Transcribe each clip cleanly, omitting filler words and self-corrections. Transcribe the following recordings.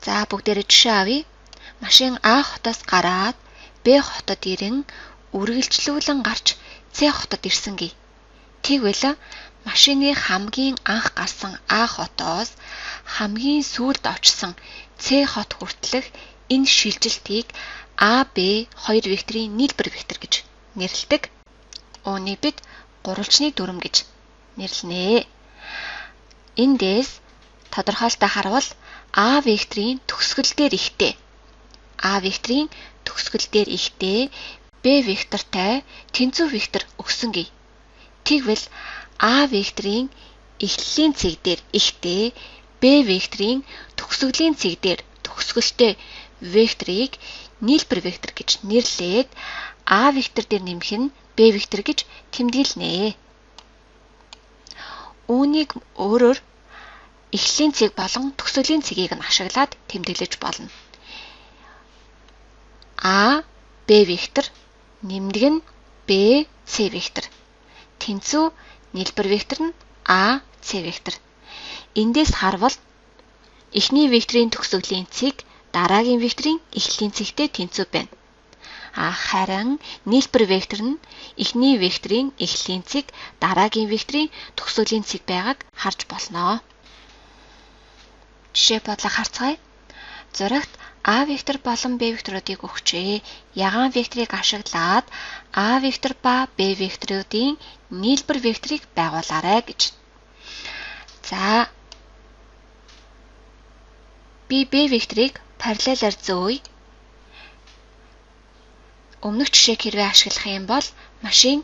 За бүгдээрээ жишээ авъя. Машин А хотоос гараад Б хотод ирэн үргэлжлүүлэн гарч С хотод ирсэн гэе. Тэгвэл машины хамгийн анх гарсан А хотоос хамгийн сүүлд очсон С хот хүртэлх энэ шилжилтийг А, Б хоёр векторын нийлбэр вектор гэж нэрлэдэг. Үүнийг бид гурвалжны дүрэм гэж нэрлэнэ. Эндээс тодорхойлолтоо харвал А векторын төгсгөл дээр ихтэй. А векторын төгсгөл дээр ихтэй Б вектортай тэнцүү вектор өгсөн гэе. Тэгвэл А векторын эхлэлийн цэг дээр ихтэй Б векторын төгсгөлийн цэг дээр төгсгөлтэй векторыг нийлбэр вектор гэж нэрлээд А вектор дээр нэмэх нь Б вектор гэж тэмдэглэнэ. Үүнийг өөрөөр эхлэлийн цэг болон төгсгөлийн цэгийг нь ашиглаад тэмдэглэж болно. А, Б вектор нэмдэг нь Б, С вектор. Тэнцүү нийлбэр вектор нь А, С вектор. Эндээс харвал эхний векторын төгсгөлийн цэг дараагийн векторын эхлэлийн цэгтэй тэнцүү байна. Харин нийлбэр вектор нь эхний векторын эхлэлийн цэг дараагийн векторын төгсгөлийн цэг байгааг харж болно. Жишээ бодлого харцгаая. Зурагт А вектор болон Б векторуудыг өгчээ. Ягаан векторыг ашиглаад А вектор ба Б векторуудын нийлбэр векторыг байгуулаарай гэж. За би Б векторыг параллелаар зөөе. Өмнөх жишээг хэрвээ ашиглах юм бол машин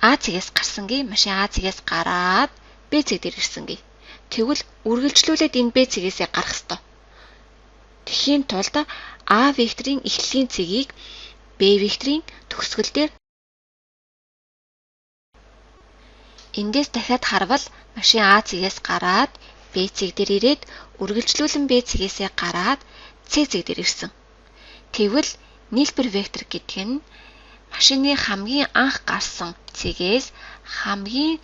А цэгээс гарсан гээ. Машин А цэгээс гараад Б цэг дээр ирсэн гээ. Тэгвэл үргэлжлүүлээд энэ Б цэгээсээ гарах ёстой. Тэхийн тулд А векторын эхлэлийн цэгийг Б векторын төгсгөл дээр эндээс дахиад харвал машин А цэгээс гараад Б цэг дээр ирээд үргэлжлүүлэн Б цэгээсээ гараад С цэг дээр ирсэн. Тэгвэл нийлбэр вектор гэдэг нь машины хамгийн анх гарсан цэгээс хамгийн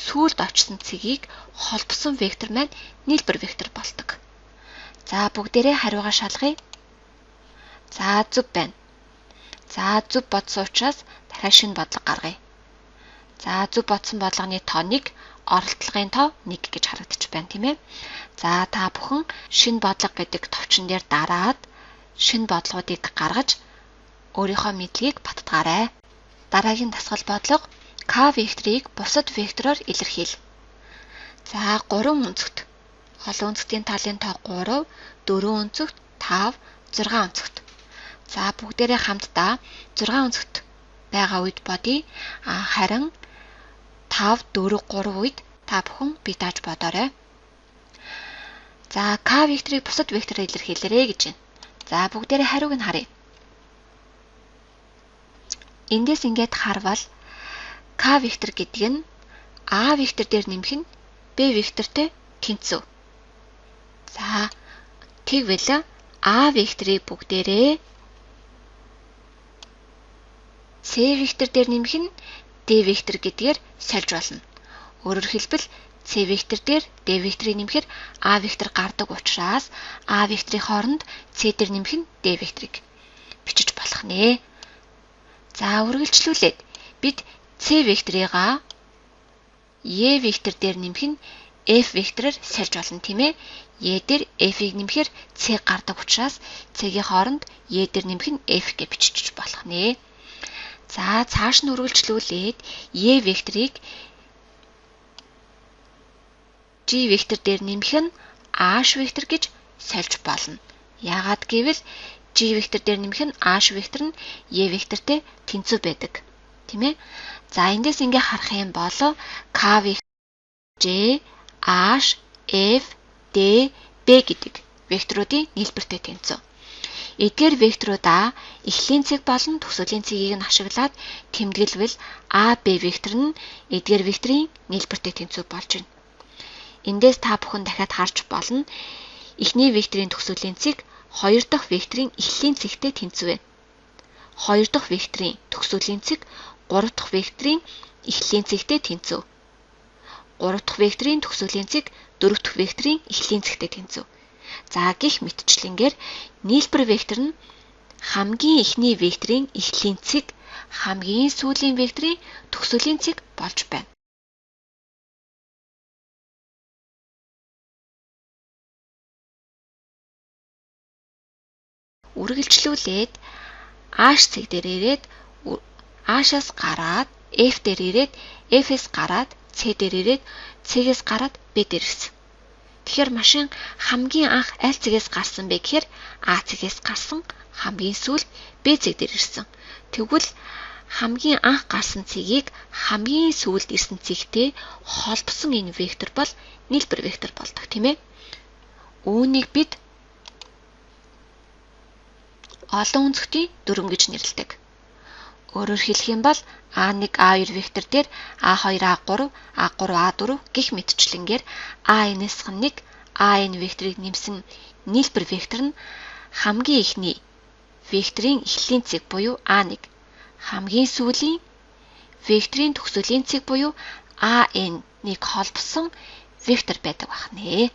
сүүлд очсон цэгийг холбосон вектор маань нийлбэр вектор болдог. За бүгдээрээ хариугаа шалгая. За зөв байна. За зөв бодсон учраас дахиад шинэ бодлого гаргая. За зөв бодсон бодлогоны тоо 1, оролдлогын тоо 1 гэж харагдчих байна, тийм ээ. За та бүхэн шинэ бодлого гэдэг товчон дээр дараад шинэ бодлогоодыг гаргаж өөрийнхөө мэдлэгийг баттгаарай. Дараагийн дасгал бодлого К векторыг бусад вектороор илэрхийл. За 3 өнцөгт. Олон өнцгтийн талын тоо 3, 4 өнцөгт, 5, 6 өнцөгт. За бүгдээрээ хамтдаа 6 өнцөгт байгаа үед бодъё. Харин 5, 4, 3 үед та бүхэн бие дааж бодоорой. За К векторыг бусад вектороор илэрхийлээрэй гэж байна. За бүгдээрээ хариуг нь харъя. Эндээс ингээд харвал К вектор гэдэг нь А вектор дээр нэмэх нь Б вектортэй тэнцүү. За тэгвэл А векторыг бүгдээрээ С вектор дээр нэмэх нь Д вектор гэдгээр сольж болно. Өөрөөр хэлбэл С вектор дээр Д векторыг нэмэхээр А вектор гардаг учраас А векторын хооронд С дээр нэмэх нь Д векторыг бичиж болох нэ. За үргэлжлүүлээд бид С векторыгаа Е вектор дээр нэмэх нь F вектороор сольж болно, тийм ээ. Е дээр F-ийг нэмэхээр С гардаг учраас С-ийн хооронд Е дээр нэмэх нь F гэж бичиж болох нэ. За цааш нь үргэлжлүүлээд Е векторыг G вектор дээр нэмэх нь H вектор гэж сольж болно. Яагаад гэвэл G вектор дээр нэмэх нь H вектор нь E вектортэй тэнцүү байдаг, тийм ээ. За эндээс ингээ харах юм бол К вектор J, H, F, D, B гэдэг векторуудын нийлбэртэй тэнцүү. Эдгээр векторуудаа эхлэлийн цэг болон төгсгөлийн цэгийг нь ашиглаад тэмдэглэвэл А, Б вектор нь эдгээр векторын нийлбэртэй тэнцүү болж байна. Эндээс та бүхэн дахиад харж болно. Эхний векторын төгсгөлийн цэг хоёр дахь векторын эхлэлийн цэгтэй тэнцүү байна. Хоёр дахь векторын төгсгөлийн цэг гурав дахь векторын эхлэлийн цэгтэй тэнцүү. Гурав дахь векторын төгсгөлийн цэг дөрөв дэх векторын эхлэлийн цэгтэй тэнцүү. За гих мэтчлэнгээр нийлбэр вектор нь хамгийн эхний векторын эхлийн цэг, хамгийн сүүлийн векторын төгсгөлийн цэг болж байна. Үргэлжлүүлээд H цэг дээр ирээд H-аас гараад F дээр ирээд F-ээс гараад C дээр ирээд C-гээс гараад B дээр ирсэн. Тэгэхээр машин хамгийн анх аль цэгээс гарсан бэ гэхээр А цэгээс гарсан, хамгийн сүүлд Б цэг дээр ирсэн. Тэгвэл хамгийн анх гарсан цэгийг хамгийн сүүлд ирсэн цэгтэй холбосон энэ вектор бол нийлбэр вектор болдог, тийм ээ. Үүнийг бид олон өнцгтийн дүрэм гэж нэрлэдэг. Өөрөөр хэлэх юм бол А1, А2 вектор дээр А2, А3, А3, А4 гэх мэтчлэнгээр АН-ээс 1 АН векторыг нэмсэн нийлбэр вектор нь хамгийн эхний векторын эхлэлийн цэг буюу А1, хамгийн сүүлийн векторын төгсгөлийн цэг буюу АН-ыг холбосон вектор байдаг байна.